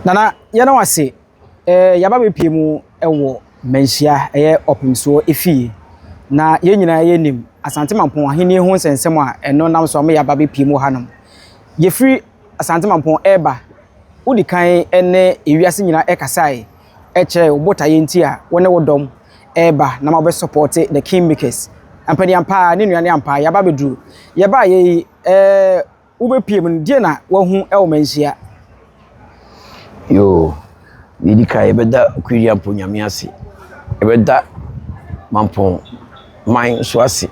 Nana, yɛda wo ase. Eh, yɛaba bɛpie mu wɔ Manhyia, ɛyɛ Ɔpemsoɔ efie. Na yɛn nyinaa yɛnim Asante Mampɔn ahennie ho nsɛnsɛm a ɛno nam so ama yɛaba bɛpie mu wɔ hanom. Yɛfiri Asante Mampɔn ɛreba, wodi kan ne ewiase nyinaa ɛkasae ɛkyerɛɛ wo botaeɛ nti a wo ne wo dɔm ɛreba na ma wɔbɛsupporte the Kingmakers. Ampaniampa ne nua ne ampa yɛaba bɛduru. Yɛbaa yɛ yi, eh, Wobɛpue mu no, deɛ na woahu wɔ Manhyia? Yoo, deɛ ɛdi kan yɛbɛda Okuiriampo Nyame ase. Yɛbɛda Mampɔn man nso ase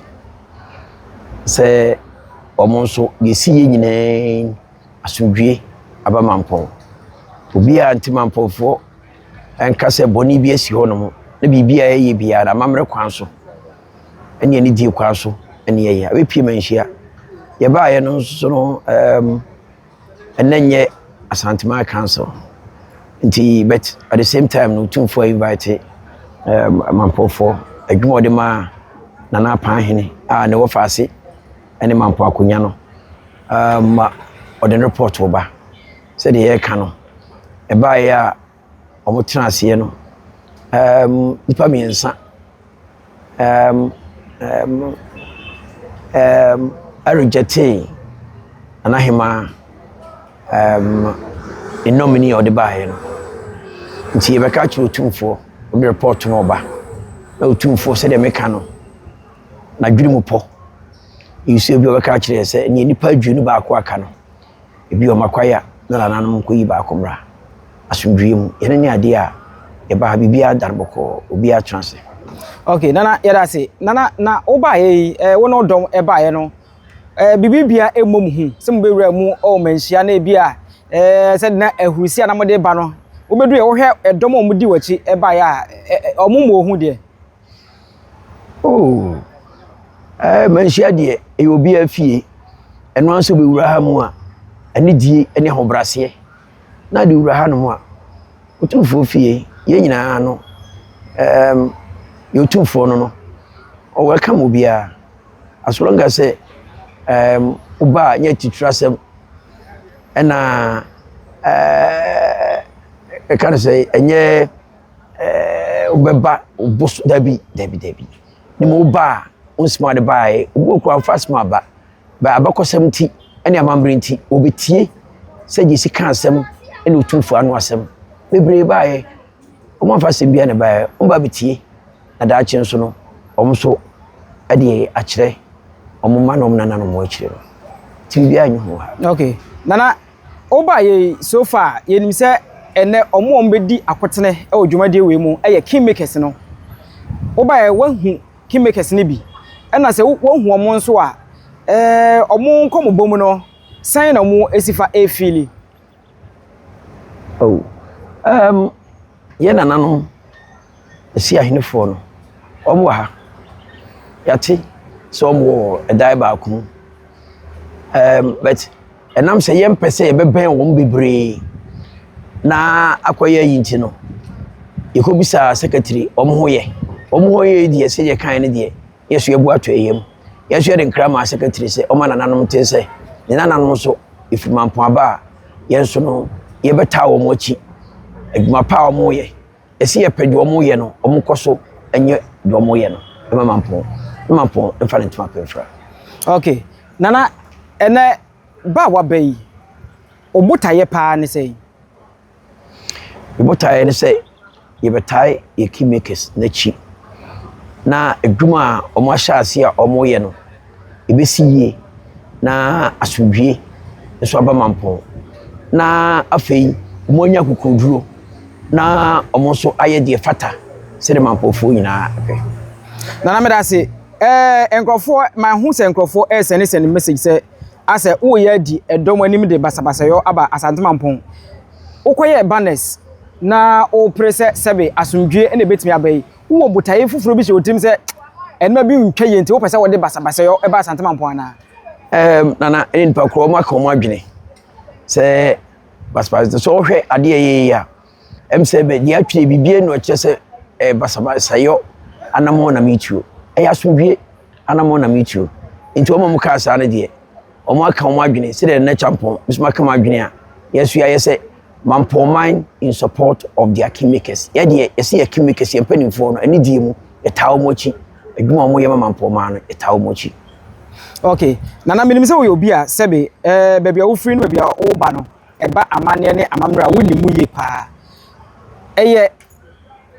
sɛ wɔn nso deɛ ɛsi yɛ nyinaa asomdwie aba Mampɔn. Obiara nte Mampɔnfoɔ nka sɛ bɔne bi asi hɔnom na biribi a ɛyɛ biara amammerɛ kwan so. ne anidie kwan so ne yɛyɛ. Abɛpue manhyia. Yɛbaeɛ no nso no, um, ɛnɛ nyɛ Asanteman Council. Nti, but at the same time no, Otumfoɔ invite Mampɔfoɔ adwuma ɔde maa Nana Apanhene a ne wɔ faase ne Mampɔ akonnwa no ma ɔde ne report ba. Sɛdeɛ yɛreka no, ɛbaeɛ a wɔtena aseɛ no, nnipa mmiɛnsa um, um, um, rejectee Nana Hemaa um, ne nominee a ɔde baeɛ no. Nti yɛbɛka akyerɛ Otumfoɔ, ɔde report no ɔba. Na Otumfoɔ sɛdeɛ meka no, n'adwene mu pɔ. Nsuo bi a ɔbɛka akyerɛ yɛ sɛ, nea nnipa 21 aka no, Ebi wɔ m'akwae a na nananom nkɔyi baako mmra. Asomdwoeɛ mu, yɛno ne adeɛ a yɛba ha, biribiara dane bɔkɔɔ, obiara tena ase. Ok, Nana yɛda ase. Nana, na wobaeɛ yi, eh, wo ne wo dɔm ɛbaeɛ no, eh, biribi bia ɛmmɔ mo hu sɛ mobɛwura mu ɔ manhyia na ebi a eh, sɛ na ahurusi a na mode ba no, wobɛdu yɛ wohwɛ ɛdɔm a wɔdi w'akyi ɛbaeɛ a, eh, eh, wɔn mmɔ hu deɛ? Oh, eh, manhyia deɛ, ɛyɛ obiara fie. Ɛno ara nso bɛwura ha mu a, anidie ne ahobrɛaseɛ. Na de wura hanom a, Otumfoɔ fie, yɛn nyinaa no, um, yɛ Otumfoɔ no no, ɔwelcome obiara. As long as sɛ um, woba a nyɛ atitire asɛm, ɛna ɛka no sɛ ɛnyɛ ɛɛ wobɛba wo bo so dabi dabi dabi ne mu woba a wo nsɛm a wode baeɛ obi wɔ kora mfa asɛm aba ba abakɔsɛm nti ne amammerɛ nti wɔbɛtie sɛ gye si ka asɛm ne otumfoɔ ano asɛm bebree baeɛ wɔn amfa asɛm biara na baeɛ wɔn ba bɛtie na daakye nso no wɔn nso de akyerɛ wɔn mma na wɔn nananom wɔ akyire no nti biribiara nyɛ ho ha. Okay nana Woba yɛ yi so far yɛnim sɛ ɛnɛ ɔmo a wɔbɛdi akotene wɔ dwumadie wei mu yɛ kingmakers no. Woba yɛ woahu kingmakers no bi ɛna sɛ woahu ɔmo nso a ɛɛ ɔmo nkɔmɔbɔ mu no sɛn na ɔmo esi fa ɛfeeli? Oh, um, yɛn nananom Esi ahenefoɔ no, wɔn wɔ ha. Yɛate sɛ wɔn wɔ ɛdan baako mu. Um, but ɛnam sɛ yɛmpɛ sɛ yɛbɛbɛn wɔn bebree na akɔyɛ ayi nti no, yɛkɔbisaa secretary wɔn ho yɛ. Wɔn ho yɛ deɛ sɛdeɛ kan no deɛ, yɛ so yɛbu ato ɛyam. Yɛn nso yɛde nkra maa secretary sɛ ɔma nananom te sɛ ne nananom nso ɛfiri Mampong aba a, yɛn nso no yɛbɛtaa wɔn akyi. Adwuma pa a wɔyɛ. Ɛsɛ yɛpɛ deɛ wɔyɛ no, wɔnkɔ so nyɛ deɛ wɔyɛ no ɛma Mampɔn. Na Mampɔn mfa ne ntoma pɛ mfra. Ok, Nana, ɛnɛ ba a waba yi, wo botaeɛ paa ne sɛn? Me botaeɛ ne sɛ yɛbɛtae yɛ keymakers no akyi na adwuma a wɔahyɛ aseɛ a wɔyɛ no, ɛbɛsi yie na asomdwie nso aba Mampɔn. Na afei wɔanya akokoduro na wɔn nso ayɛ deɛ ɛfata sɛdeɛ Mampɔnfoɔ nyinaa pɛ. Nana meda ase. Ɛɛ nkurɔfoɔ mahu sɛ nkurɔfoɔ ɛresɛne sɛne message sɛ asɛ woyɛ adi ɛdɔm anim de basabasayɔ aba Asante Mampɔn. Wokɔyɛɛ banners na wopere sɛ sɛbe asomdwie na ɛbɛtumi aba yi. Wowɔ botaeɛ foforɔ bi hyɛ wo tirim sɛ nneɛma bi ntwa yie nti wopɛ sɛ wode basabasayɔ ba Asante Mampɔn anaa? Ɛɛm Nana ɛne nipa korɔ wɔn aka wɔn adwene sɛ basabasa sɛ ɔhwɛ adeɛ yɛ yi a ɛm sɛ bɛ deɛ atwerɛ biribi na ɔkyerɛ sɛ ɛyɛ basabasayɔ anamɔ na metuo ɛyɛ asomdwie anamɔ na metuo nti wɔn a wɔn kaa saa no deɛ wɔn aka wɔn adwene sɛdeɛ Nana Kyampɔn nso aka wɔn adwene a yɛn nso yɛayɛ sɛ Mampɔnman in support of their kingmakers. Yɛ deɛ yɛsɛ yɛ kingmakers, yɛn mpanimfoɔ no, ɛne die mu, yɛtaa wɔn akyi. Adwuma a wɔyɛ ma Mampɔnman no, yɛtaa wɔn akyi. Okay, Nana, menim sɛ woyɛ obi a sɛbe baabi a wofiri no, baabi a woba no, ɛba amanneɛ ne amammerɛ a wonim mu yie paa. Ɛyɛ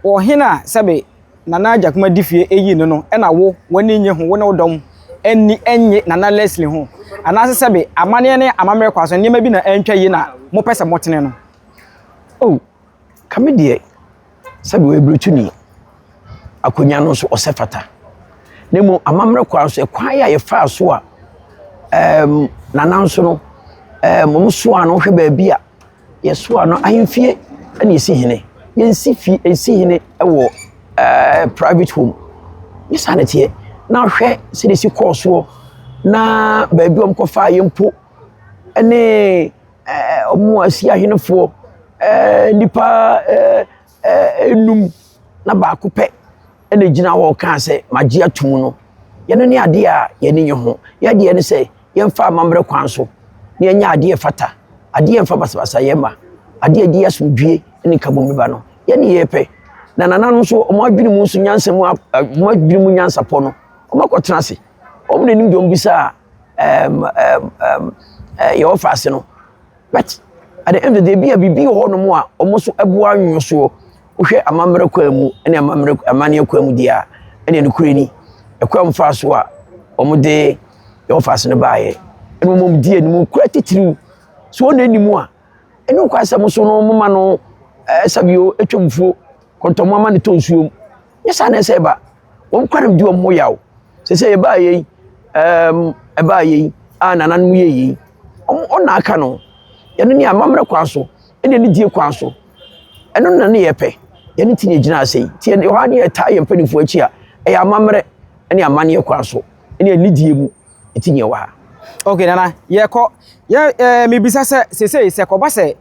ɔhene a sɛbe Nana Agyakoma di fie eyi no, ɛna wo w'ani nye ho, wo ne wo dɔm ani nye Nana Leslie ho, anaasɛ sɛbe amanneɛ ne amammerɛ kwa so nneɛma bi na ɛntwa yie na mopɛ sɛ motene no? Oh, kame deɛ, sɛbe wɔyɛ Biretuni, akonnwa no nso ɔsɛ fata. Na mmom amammerɛ kwan so, ɛkwan a yɛfaa so a Nana nso no, wɔn soa no, wohwɛ baabi a yɛsoa no, ahemfie ɛna yɛsi hene. Yɛnsi fie, yɛnsi hene wɔ private home. Nyɛ saa na ɛteɛ. Na hwɛ sɛdeɛ ɛsi kɔɔ soɔ, na baabi a wɔkɔfaa yɛn mpo ɛne wɔn a asi ahenefoɔ nnipa enum na baako pɛ ɛna gyina hɔ kaa sɛ magye atum no. Yɛno ne adeɛ a yɛne nye ho. Yɛ deɛ ne sɛ yɛmfa amammerɛ kwan so na yɛnyɛ adeɛ fata, adeɛ mfa basabasa yɛ ma, adeɛ de asomdwie ne nkabom ba no. Yɛne yɛpɛ. Na nananom nso, wɔn adwene mu nso nyansa mu, wɔn adwene mu nyansapɔ no, wɔn akɔtena ase. Wɔn na anim deɛ wɔn bisa a yɛwɔ faase no. But at the end of the day, bi a biribi wɔ hɔnom a wɔn nso boa nwo soɔ. Wohwɛ amammerɛ kwan mu ne amammerɛ amanneɛ kwan mu deɛ a, ɛne nokorɛ ni. Ɛkwan mu fa so a wɔde yɛwɔ faase no baeɛ. Ɛna wɔn di anim kura titiriw. So wɔn na anim a, ɛne kwan sɛ mo so no mo ma no sɛbio atwa mufuo, kɔntɔmo ama no tɔ nsuo mu. Nyɛ saa na ɛsɛ ɛba. Wɔn kwan mu di wɔn ho yaw. Sɛ yɛbaa yei, ɛbaa yei a nananom yɛ yei. Wɔn ɔna aka no. Yɛno ne amammerɛ kwan so, ɛne anidie kwan so. Ɛno na ne yɛpɛ. Yɛne ti na gyina ase yi. Ti yɛn hɔ a ne yɛtaa yɛn mpanimfoɔ akyi a, ɛyɛ amammerɛ ne amanneɛ kwan so, ɛne anidie mu nti ne yɛwɔ ha. Okay, Nana, yɛkɔ yɛ mebisa sɛ sesei sɛ kɔba sɛ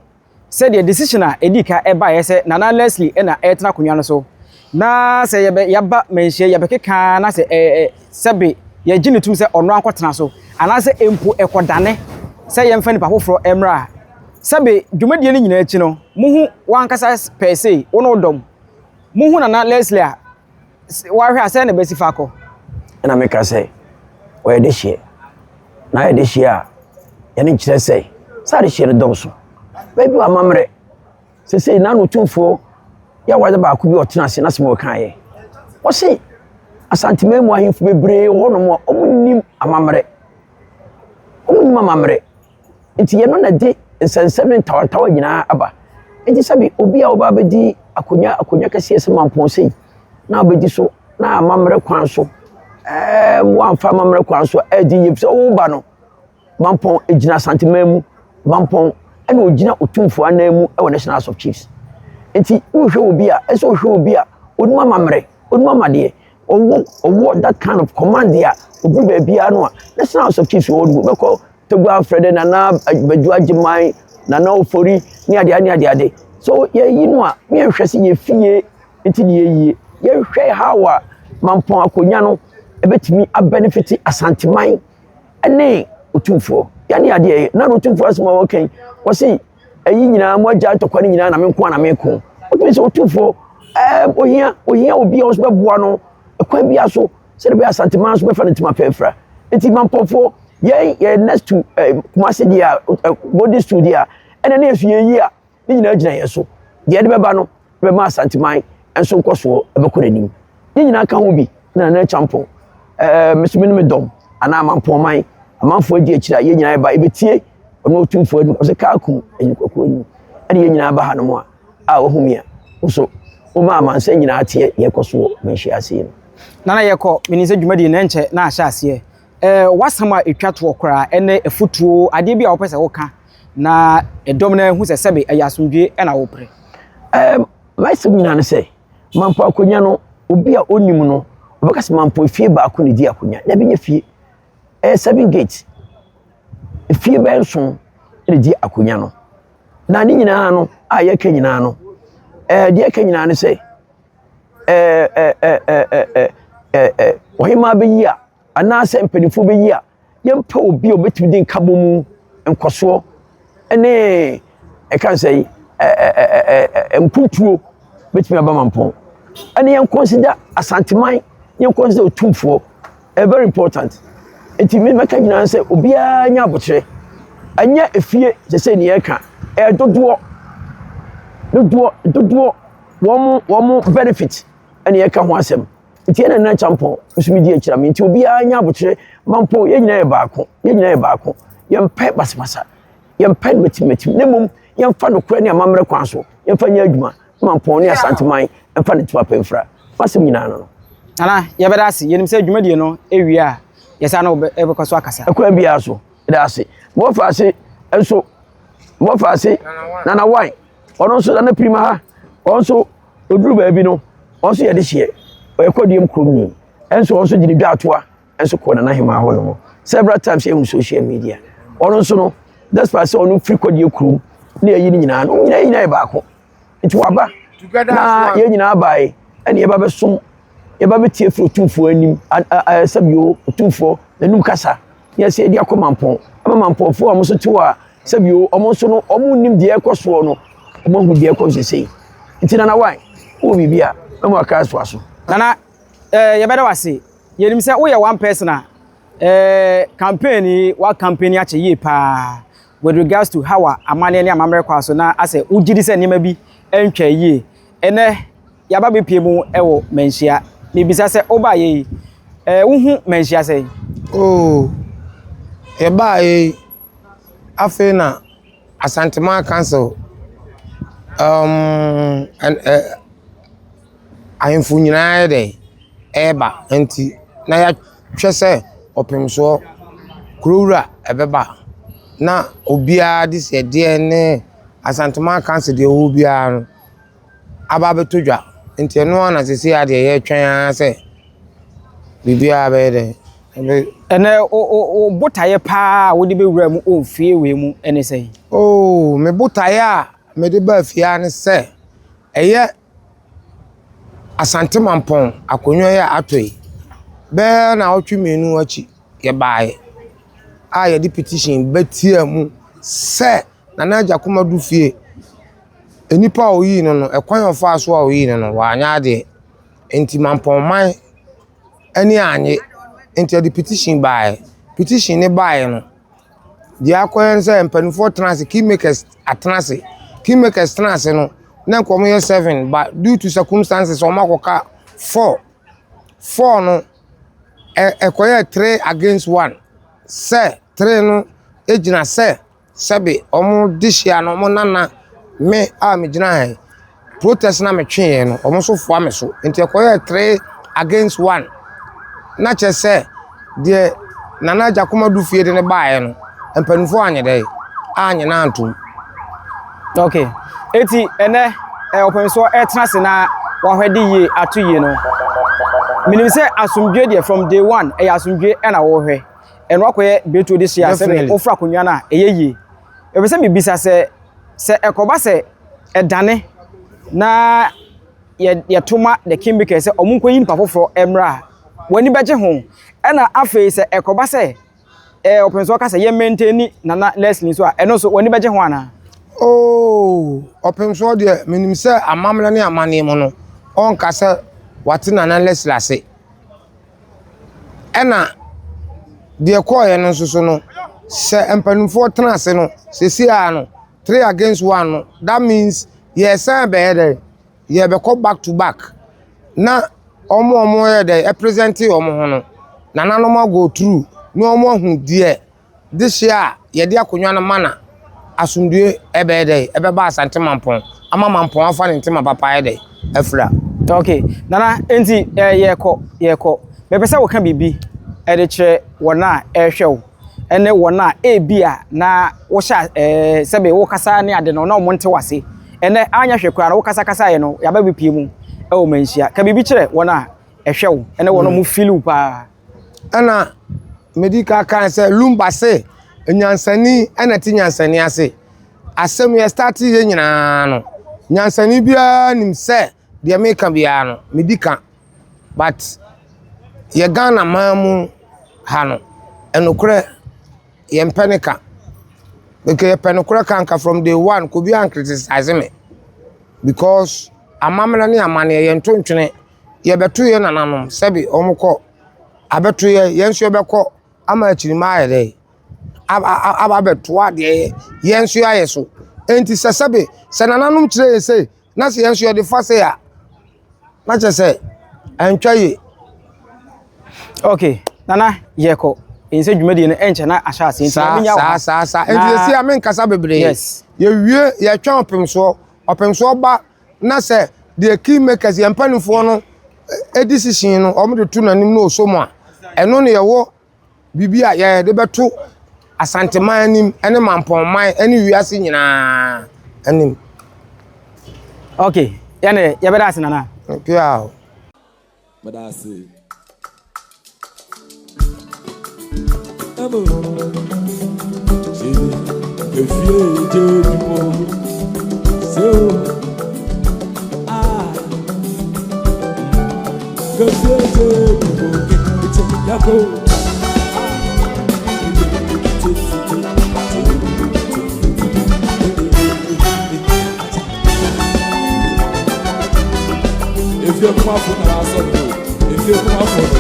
sɛdeɛ decision a ɛdi ka ɛbaeɛ sɛ Nana Leslie ɛna ɛtena akonnwa no so, na sɛ yɛbɛ yɛaba manhyia yɛbɛkeka na sɛ sɛbe yɛgye ne tum sɛ ɔno ankɔtena so, anaasɛ mpo ɛkɔdane sɛ yɛmfa nipa foforɔ mmra a, sɛbe dwumadie no nyinaa akyi no, muhu wankasa pɛɛ sei, wo ne wo dɔm muhu Nana Leslie a, wahwɛ a sɛ na bɛsi fa akɔ? Ɛna meka sɛ ɔyɛ de hyeɛ, na ayɛ de hyeɛ a, yɛne nkyerɛ sɛ saa de hyeɛ no dɔɔso. Baabi wɔ amammerɛ sesei na no tumfoɔ yɛ awade baako bi a ɔtena ase na sɛm ɔkaeɛ, ɔse Asanteman mu ahemfo bebree wɔ hɔnom a ɔmo amammerɛ, ɔmo nim amammerɛ, nti yɛno na de nsɛnsɛm ne ntawantawa nyinaa aba. Nti sɛbi obi a ɔba abɛdi akonnwa kɛseɛ sɛ Mampɔn sei na abɛdi so na amammerɛ kwan so, wɔamfa amammerɛ kwan so ɛdi yie sɛ ɔba no, Mampɔn gyina Asanteman mu, Mampɔn ɛna ogyina otumfoɔ anan mu ɛwɔ National House of Chiefs. Nti wohwɛ obi a, ɛsɛ wohwɛ obi a onim amammerɛ, onim amadeɛ, ɔwɔ that kind of command a obi baabiara no a National House of Chiefs wɔ hɔ no bɛkɔ Togo afrɛ Nana Badu Agyeman, Nana Ofori ne adeade ne adeade. So yɛyi no a, yɛnhwɛ sɛ yɛfie nti ne yɛyie, yɛhwɛ how a Mampɔn akonnwa no ɛbɛtumi abenefit Asanteman ne otumfoɔ. Yɛne adeɛ na otumfoɔ asɛm a wɔka yi, wɔse ɛyi nyinaa mo agya ntɔkwa no nyinaa na me nko a na meko. Wotumi sɛ otumfoɔ ohia obi a ɔso bɛboa no ɛkwan bi so sɛde bɛyɛ Asanteman nso bɛfa no ntoma pɛɛfra. Nti Mampɔnfoɔ, yɛn yɛ next to Kumase deɛ a, Golden Stool deɛ a, ɛna ne yɛso yɛyi a, ne nyinaa gyina yɛn so. Deɛ yɛde bɛba no bɛma Asanteman nso nkɔsoɔ ɛbɛkɔ n'anim. Ne nyinaa ka ho bi na Nana Kyampɔn, meso me ne me dɔm anaa Mampɔnman amanfoɔ adi akyire a, yɛn nyinaa yɛba yɛbɛtie ɔno otumfoɔ anim, ɔsɛ kaakum ɛnyikwakuo anim, ɛne yɛn nyinaa ba hanom a wahu mi a nso woma amansa nyinaa teɛ deɛ ɛkɔ so wɔ manhyia ase yi no. Nana, yɛkɔ, menim sɛ dwumadie no ɛnkyɛ na ahyɛ aseɛ. Wasɛm a ɛtwa toɔ koraa ɛne afotuo adeɛ bi a wopɛ sɛ woka na ɛdɔm no ahu sɛ sɛbe ɛyɛ asomdwie ɛna wopere. M'asɛm nyinaa ne sɛ Mampɔ akonnwa no, obi a ɔnim no ɔbɛka sɛ Mampɔ efie baako na ɛdi akonnwa. Dabi, nyɛ fie, ɛyɛ seven gate, efie bɛyɛ 7 na ɛdi akonnwa no. Na ne nyinaa no a yɛka nyinaa no, deɛ yɛka nyinaa ne sɛ ɛɛ ɛɛ ɛɛ ɛɛ ɛɛ ɔhemaa bɛyi a anaasɛ mpanimfoɔ bɛyi a, yɛmpɛ obi a obɛtumi de nkabɔ mu nkɔsoɔ ne ɛka sɛ mpuntuo bɛtumi aba Mampɔn. Ɛne yɛn consider Asanteman, yɛn consider Otumfoɔ. Ɛyɛ very important. Nti me mɛka nyinaa sɛ obiara nya abokyerɛ. Ɛnyɛ efie sɛ sɛ nea ɛka, ɛyɛ dodoɔ, dodoɔ, dodoɔ wɔn wɔn benefit ɛne yɛka ho asɛm. Nti ɛna Nana Kyampɔn nso mi di akyira mi. Nti obiara nya abokyerɛ. Mampɔn, yɛn nyinaa yɛ baako, yɛn nyinaa yɛ baako. Yɛmpɛ basabasa, yɛmpɛ mɛtimɛtim, na mmom yɛmfa nokorɛ ne amammerɛ kwan so yɛmfa nyɛ adwuma. Mampɔn ne Asanteman mfa ne ntoma pɛmfra masɛm nyinaa no. Nana, yɛbɛda ase. Yɛnim sɛ dwumadie no ewie a, yɛsa no ɛbɛkɔ so akasa. Ɛkwan biara so, ɛda ase. Mɔfa ase nso, mɔfa ase Nana Wan, ɔno nso Nana Pirima ha, ɔno nso oduru baabi no, ɔno nso yɛde hyeɛ, ɔyɛ kɔdeɛm kurom ni, ɛnso ɔno nso de ne dwa atoa nso kɔ Nana Hemaa hɔ nom several times. Yɛhu social media, ɔno nso no, despite sɛ ɔno firi kɔdeɛ kurom ne yɛyi no nyinaa no, nyinaa nyinaa yɛ baako. Nti waba na yɛn nyinaa baeɛ, ɛne yɛba bɛsom, yɛba bɛtie firi Otumfoɔ anim, sɛbio Otumfoɔ n'anum kasa, ne yɛsɛ yɛde akɔ Mampɔn ama Mampɔnfoɔ a wɔn nso te hɔ a, sɛbio wɔn nso no, wɔn nim deɛ ɛkɔ soɔ no, wɔn ahu deɛ ɛkɔ sesei. Nti Nana Wan, wowɔ biribi a mɛma waka asoa so. Nana, yɛbɛda wase. Yɛnim sɛ woyɛ one person a campaign yi wa campaign akyɛ yie paa with regards to how a amanneɛ ne amammerɛ kɔ so, na asɛ wogye di sɛ nneɛma bi ntwa yie. Ɛnɛ yɛaba bɛpie mu ɛwɔ Manhyia. Mebisa sɛ wobaayɛ yi, wohu Manhyia sɛ? Oh, yɛbaa yi, afei na Asanteman Council ahemfo nyinaa yɛ dɛ ɛreba, nti na yɛahwɛ sɛ ɔpemsoɔ kurowura ɛbɛba na obiara de sɛdeɛ ne Asanteman Council deɛ ɔwɔ biara no aba abɛtɔ dwa. Nti ɛno ara na seesei adeɛ yɛretwɛn ara sɛ biribiara bɛyɛ dɛ ɛbɛ. Ɛnɛ wo botaeɛ paa a wode bɛwura mu wɔ fie wei mu ɛne sɛ? Oh, me botaeɛ a mede baa fie ha ne sɛ ɛyɛ Asante Mampɔn akonnwa yi a atɔ yi, bɛyɛ 2 nnawɔtwe akyi yɛbaeɛ a yɛde petition bɛtia mu sɛ Nana Agya Kumadu fie nnipa a oyii no no, ɛkwan a ɔfaa so a oyii no no, wanyɛ adeɛ. Nti Mampɔnman ani annye, nti yɛde petition baeɛ. Petition ne baeɛ no, deɛ akɔyɛ ne sɛ mpanimfoɔ tena ase, kingmakers atena ase. Kingmakers tena ase no, na nka wɔyɛ seven, but due to circumstances wɔn akɔka four. Four no, ɛkɔyɛ 3 against 1, sɛ three no gyina sɛ sɛbe wɔn de hyia no, wɔn nana me a megyina ha yi, protest na metweeɛ no, wɔn nso foa me so, nti ɛkɔyɛ 3 against 1, na kyerɛ sɛ deɛ Nana Agya Kumadu fie de ne baeɛ no, mpanimfoɔ anyɛ dɛ anyɛ na antom. Okay, eti ɛnɛ ɔpɛnsoɔ ɛtena ase na wahwɛ de yie ato yie no, menim sɛ asomdwe deɛ, from day one ɛyɛ asomdwe ɛna wɔhwɛ ɛno akɔyɛ beetuo de hyia sɛ wofura akonnwa no a ɛyɛ yie. Ɛpɛ sɛ mebisa sɛ ɛkɔba sɛ ɛdane na yɛ yɛto ma the kingmaker sɛ ɔmo nkɔyi nipa foforɔ mmerɛ a, w'ani bɛgye ho? Ɛna afei sɛ ɛkɔba sɛ ɔpɛnsoɔ ka sɛ yɛ maintain Nana Leslie nso a, ɛno nso w'ani bɛgye ho anaa? Oh, ɔpemsoɔ deɛ, menim sɛ amammerɛ ne amanneɛ mu no, ɔnka sɛ wate Nana Leslie ase. Ɛna deɛ kɔɔeɛ no nso so no, sɛ mpanimfoɔ tena ase no, seesei a no 3 against 1 no, that means yɛsan bɛyɛ dɛ yɛbɛkɔ back to back na ɔmo a ɔmo yɛ dɛ ɛpresent ɔmo ho no, nananom ago through na ɔmo ahu deɛ de hyɛ a yɛde akonnwa no ma na asomdue ɛbɛyɛ dɛ ɛbɛba Asante Mampɔn ama Mampɔn afa ne ntoma papa yɛ dɛ afira. Okay, Nana, nti yɛkɔ, mepɛ sɛ woka biribi ɛde kyerɛ wɔn a ɛrehwɛ wo ɛne wɔn a ebi a na wohyɛ sɛbe wokasa ne ade no na wɔn nte wase. Ɛnɛ anya hwɛ koraa na wokasa kasa yɛ no, yaba bi pie mu ɛwɔ Manhyia. Ka biribi kyerɛ wɔn a ɛhwɛ wo ɛne wɔn a wɔn feel wo paa. Ɛna medi ka kan sɛ Lumba se nyansani ɛna te nyansani ase. Asɛm yɛ start yɛ nyinaa no, nyansani biara nim sɛ deɛ meka biara no medi ka, but yɛ Ghana man mu ha no, ɛnokorɛ yɛmpɛ ne ka. Nka yɛpɛ nokorɛ ka nka from day one nka obiara ancriticize me because amammerɛ ne amanneɛ yɛnto ntwene. Yɛbɛto yɛn nananom sɛbe wɔn kɔ, abɛto yɛn, yɛn nso yɛbɛkɔ ama akyirima ayɛ dɛ aba abɛtoa deɛ yɛn nso yɛayɛ so. Enti sɛ sɛbe sɛ nananom kyerɛ yɛn sei na sɛ yɛn nso yɛde fa sei a, na kyerɛ sɛ ɛntwa yie. Okay, Nana yɛkɔ. Ɛn sɛ dwumadie no ɛnkyɛ na ahyɛ aseɛ nti Saa menya wo saa ha. saa saa. Nti Na yɛsi a menkasa bebree. Yes. Yɛwie yɛtwɛn ɔpemsoɔ. Ɔpemsoɔ ba na sɛ deɛ key makers yɛn mpanimfoɔ no decision no wɔn de to n'anim na ɔsɔ mu a ɛno na yɛwɔ biribi a yɛde bɛto Asanteman anim ne Mampɔnman ne wiase nyinaa anim. Okay, yɛne yɛbɛda ase Nana. Pia o. Meda ase. Emo. Jini. Efie je dumo. So. Ah. Efie je dumo. Yako. Efie kumafo na asɔ do. Efie kumafo no.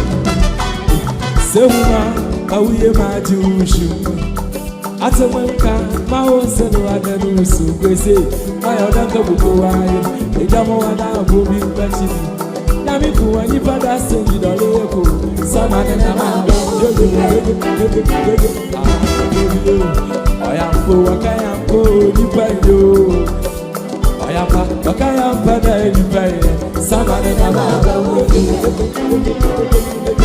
Sewuma awuye ma ji ushu. Atemenka ma wo senu adenu usu kwese. Maya odanka buko waye. Ejamo wana bobi mbachini. Nyami kuwa nyipa da senji dole eko. Sama ne na ma do. Yoge yoge yoge yoge. Ah, yoge yo. Oyampo wakayampo nipa yo. Oyampa wakayampa na nipa ye. Sama ne na ma do. Yoge yoge yoge yoge.